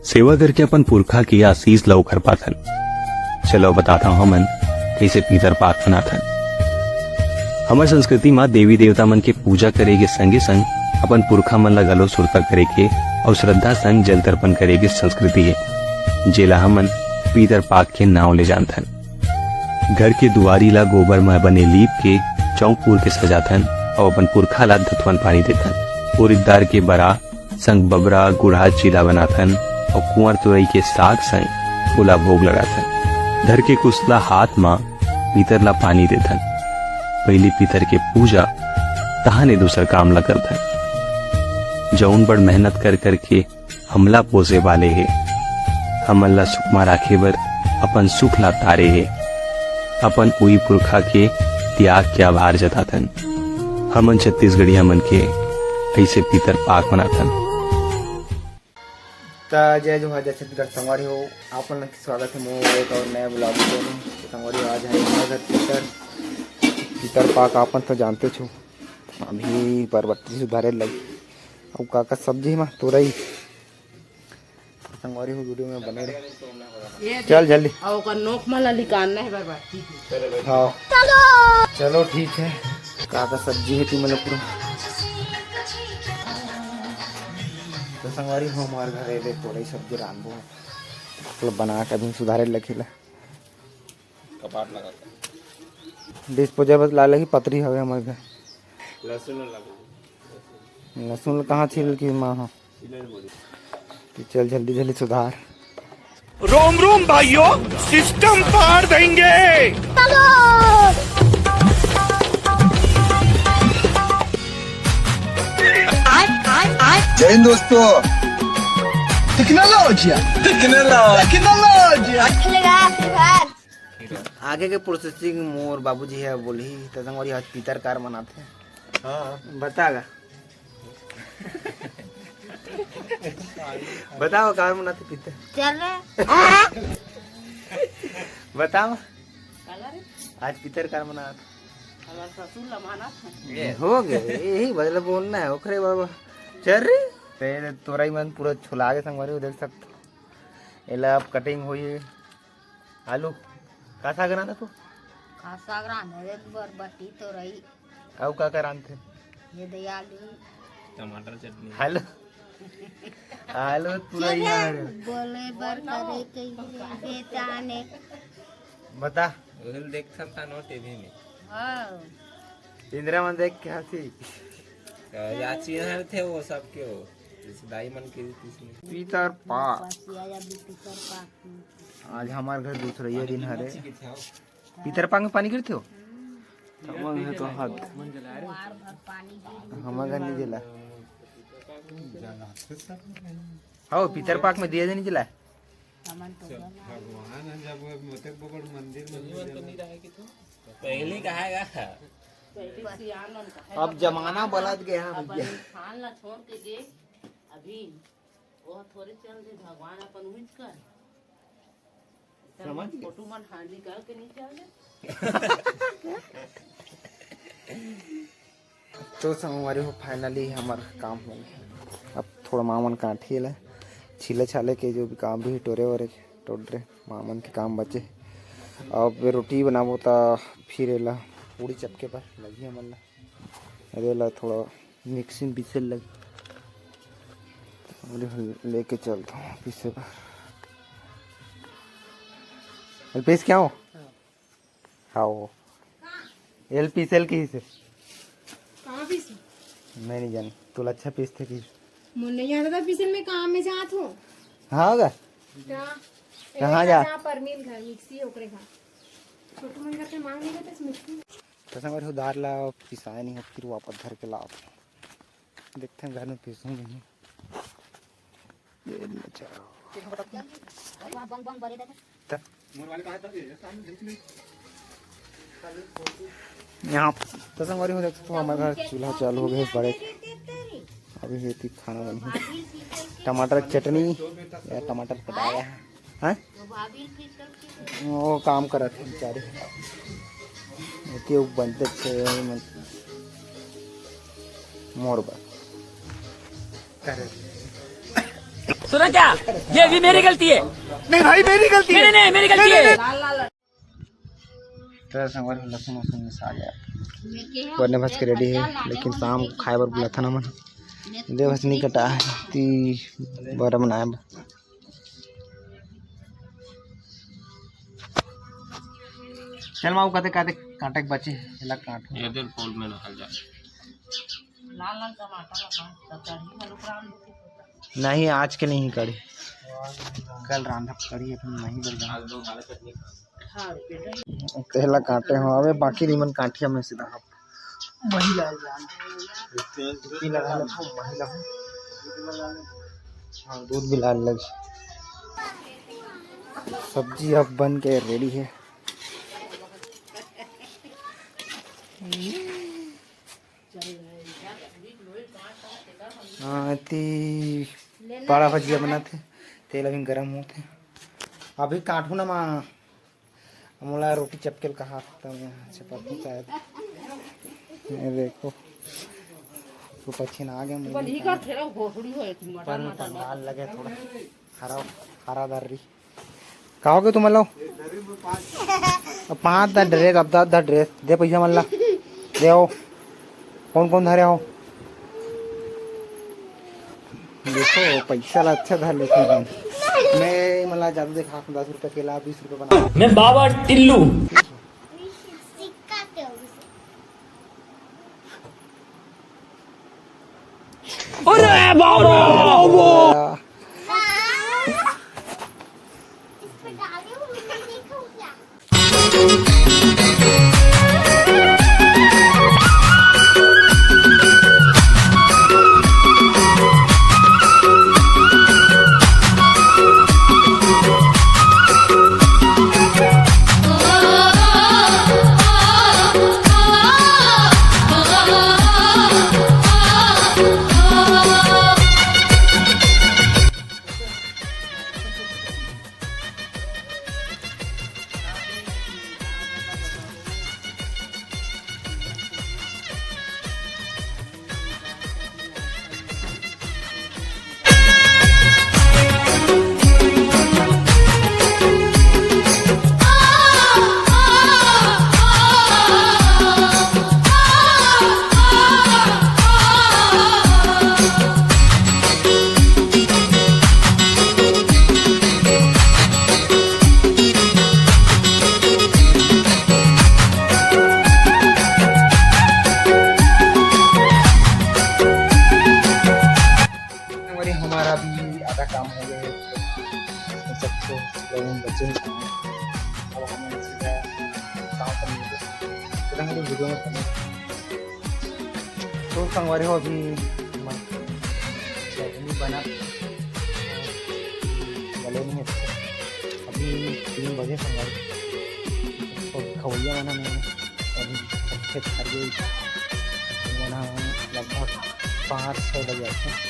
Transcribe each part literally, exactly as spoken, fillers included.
सेवा करके अपन पुरखा के आशीष ल ओखर पाथन। चलो बताथंव हमन कइसे पीतर पाक मनाथन। हमर संस्कृति म देवी देवता मन के पूजा करे के संगे संग अपन पुरखा मन ल घलो सुरता करे के अउ श्रद्धा संग जल तर्पण करे के संस्कृति हे, जेला हमन पीतर पाक के नांव ले जानथन। घर के दुवारी ल गोबर म बने लीप के चौक पुर के सजाथन अउ अपन पुरखा ल धतवन पानी देथन। उरिद दार के बरा संग बबरा, गुड़हा, चीला बनाथन अउ कुंवर तुरई के साग संग ओला भोग लगाथन। धर के कुसला हाथ म पीतर ला पानी देथन। पहिली पीतर के पूजा, तहाने दूसर काम ला करथन। जउन बड़ मेहनत कर करके हमला पोसे वाले हे, हमन ला सुख म राखे बर अपन सुख ला तारे हे। अपन उही पुरखा के त्याग के आभार जताथन। हमन छत्तीसगढ़िया मन के अइसे पीतर पाक मनाथन। त जय जोहार, जय छत्तीसगढ़ संगवारी हो, आप मन के स्वागत हे मोर एक और नया vlog video में। तो संगवारी हो, आज है हमारे घर पीतर, पीतर पाक आप मन तो जानते छो, अभी बरबट्टी सुधारे लगी। अउ का का सब्जी हे मा तोरई। संगवारी हो, video में बने रहो। चल जल्दी। अउ ओकर नोक मन ला निकालना हे बरबट्टी के। हाँ। चलो ठीक है। का का सब्जी हे तुमन लोग पूरा? तो संगवारी हो, हमारे घर एदे तोरई सब्जी रांधबो। मतलब बना के अभी सुधारे लखी ला। कपाट लगा के। Disposable ला लगी, पतरी हवे हमारे घर। लहसुन लगा। लहसुन कहाँ छील की माँ हो? छीले बोली। तो चल जल्दी जल्दी सुधार। रोम रोम भाइयों, system पार देंगे। जय हिंद दोस्तों। टेक्नोलॉजिया, टेक्नोलॉजिया, टेक्नोलॉजिया। आगे के processing मोर बाबूजी हे बोलही। त संगवारी आज पीतर पाक मनाथे। हाँ। बता गा। बताओ, पाक मनाथे पीतर। चल रे। बताओ। काला रे? आज पीतर पाक मनाथे। हमार ससुर ला मानत हे। हो गे, यही मतलब बोलना हे, ओकरे बाबा। चल रे। ते तोरई मन पूरा छुला के संगवारी हो, देख सकत हो। एला अब cutting होई। आलू, का साग रांधे तू? का साग रांधे रे, बरबट्टी तोरई। अउ का का रांधथे? ये दे आलू। टमाटर चटनी। आलू, आलू पूरा चले, यार। बोले बर करे के ये बेटा ने। बता। ओहिल देखथन ता नो TV में। हाँ। इंदिरा मन देख के हंसी। या चिन्हथे वो सब के हो। जैसे दाई मन के रिश्तेदार पाक। पासिया या भी पीतर पाक। आज हमार घर दूसरइया दिन हरे। पीतर पाक में पानी गिरथे हो? हमर घर तो हद। हमर घर नहीं जला। हाँ, पीतर पाक में दिया नहीं जला। भगवान है, जब ओतेक बड़ मंदिर में पहले कहा गा। अब जमाना बदलत गया है अब भैया। इंसान ला छोड़ के गे, अभी वो थोड़े चल दे, भगवान अपन उहिच कर। समझ गए? फोटो मन हाँ निकाल के नहीं चल दे। तो संगवारी हो, finally हमर काम हो गया। अब थोड़ा मामन काठी ला छीले छाले के जो भी काम भी टोरे वोरे टोडरे मामन के काम बचे। अब रोटी बनाबो ता फिर एला पूड़ी चपके पर लगी हमन ला। अरे ला थोड़ा mixing पीसे लग। अरे लेके चलता हूँ पीसे पर। अल्पेश क्या हो? हाँ। हाँ, वो। एल पीसेल की से। कहाँ पीसे? मैं नहीं जानी। तोला अच्छा पीसथे की? मोर नहीं आता था पीसेल में काम में जात हो। हाँ गा? कहाँ? कहाँ जा? परमीन घर, मिक्सी ओकरे घर। छोटू मन घर के मांग नहीं करते मिक्सी। तो संगवारी हो दार ला पिसाए नहीं हो, फिर वापस घर के लाओ। देखते हैं घर में पीसूं नहीं। ये ले चलो। त-, यहाँ तो संगवारी हो, देख सकते हो, हमारे घर चूल्हा चालू हो गए बड़े। अभी ये थी खाना बनी। टमाटर की चटनी या टमाटर पटाया है। हैं? वो काम करत हे बेचारे। ओके, वो बनते थे, मन-, मोर बा। करे। सुना क्या? ये भी मेरी गलती है। नहीं भाई, मेरी गलती है। नहीं, नहीं, मेरी गलती है। तो संगवारी हो, लहसुन वसुन में आ गया। बने भस के रेडी है, लेकिन शाम को खाए बर बुलाथन हमन। दे भस नहीं कटा है, ती बरा बनाए बर। चल माऊ, कते कते काटे के बचे, एला काट। ये दिन फूल में नहाल जा। लाल लाल टमाटर लगा, तो कढ़ी में लुकरान। नहीं, आज के नहीं कढ़ी, कल रांधब कढ़ी, अपन नहीं बोल रहा। तेला काटे हो, अबे बाकी नहीं मन काटिया में सीधा। महिला जान। पी लगा ले, महिला। हाँ, दूध भी लाल लग। सब्जी अब बन के रेडी है। हाँ, ती बड़ा भजिया बनाथे, तेल अभी गरम होथे। अभी काटहूँ ना माँ, मोला रोटी चपकेल कहा था मैं, चपकती शायद। ये देखो, तो पछिन आ गया मुझे। बनी का तेरा घोसड़ी हो, एक मटर पर मटर। लाल लगे थोड़ा, हरा, हरा दर्री। का हो गया तुम लोग? अब पाँच दा ड्रेस, अब दस दा ड्रेस दे, पैसा मन ला दे हो। कौन कौन धरे हो? देखो, पैसा ला अच्छा धर लेते हैं। मैं मला ज्यादा देखा, दस रुपए केला, बीस रुपए बना। मैं बाबा टिल्लू। अरे बाबा। संगवारी, हमारा भी आधा काम हो गया है, तो सबको लोगों बचे हैं। अब हम सीधा काम पर निकलते हैं। तो हम लोग वीडियो में बने। तो संगवारी हो, अभी चटनी बना, गले नहीं है। अभी तीन बजे संगवारी, तो खवैया बना नहीं है। अभी अच्छे खा गए, बना लगभग पाँच छः बजे आते हैं।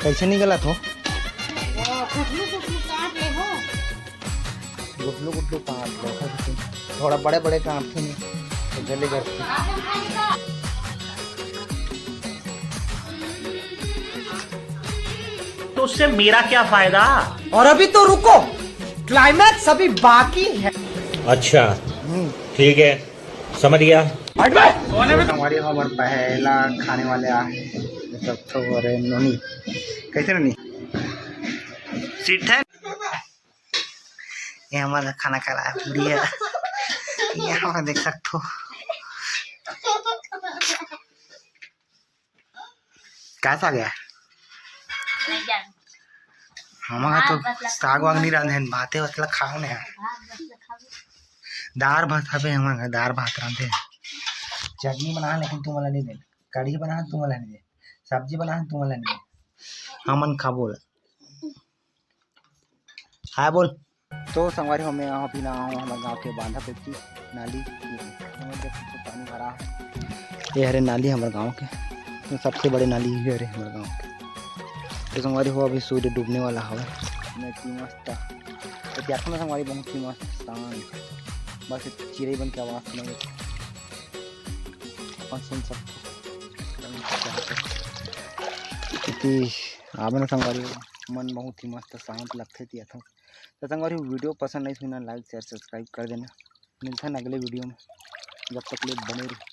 कैसे निकलत हो? गुटलू गुटलू काट लो, थोड़ा बड़े बड़े काटथे नहीं तो गले करथे। तो उससे मेरा क्या फायदा? और अभी तो रुको, क्लाइमैक्स अभी बाकी है। अच्छा, हम्म। ठीक है, समझ गया। हमारी हमर पहला खाने वाले आ, सब तो हो रहे नोनी। कैसे नोनी? सीट है? ये हमर खाना खा रहा है, पूरी है। यहाँ पर देख सकते हो। का साग है? हमर तो साग वाग नहीं रांधे, भाते वतला खाओ ने। दार भात हवे हमर घर, दार भात रांधे। चटनी बना, लेकिन तुमन ला नहीं दे। कढ़ी बना, तुमन ला नहीं दे। सब्जी बना, तुमन ला नहीं दे। हमन खाबो ला। हाय बोल। तो संगवारी हो, मैं अभी ना आऊँ हमर गाँव के बांधा कोती नाली, तो पानी भरा है। ये हरे नाली हमर गाँव के, तो सबसे बड़े नाली ये हरे हमर गाँव के। तो संगवारी हो, अभी सूर्य डूबने वाला हवे। मैं की मस्त, तो देखो ना संगवारी, बहुत ही मस्त शांत, बस चिड़ै बन के आवाज सुनाई देथे, अपन सुन सकते हो। कि आबे न संगवारी हो, मन बहुत ही मस्त शांत लगथे ती अथो। तो संगवारी हो, वीडियो पसंद नहीं सुना, लाइक शेयर सब्सक्राइब कर देना। मिलथन अगले वीडियो में, जब तक ले बने रहो।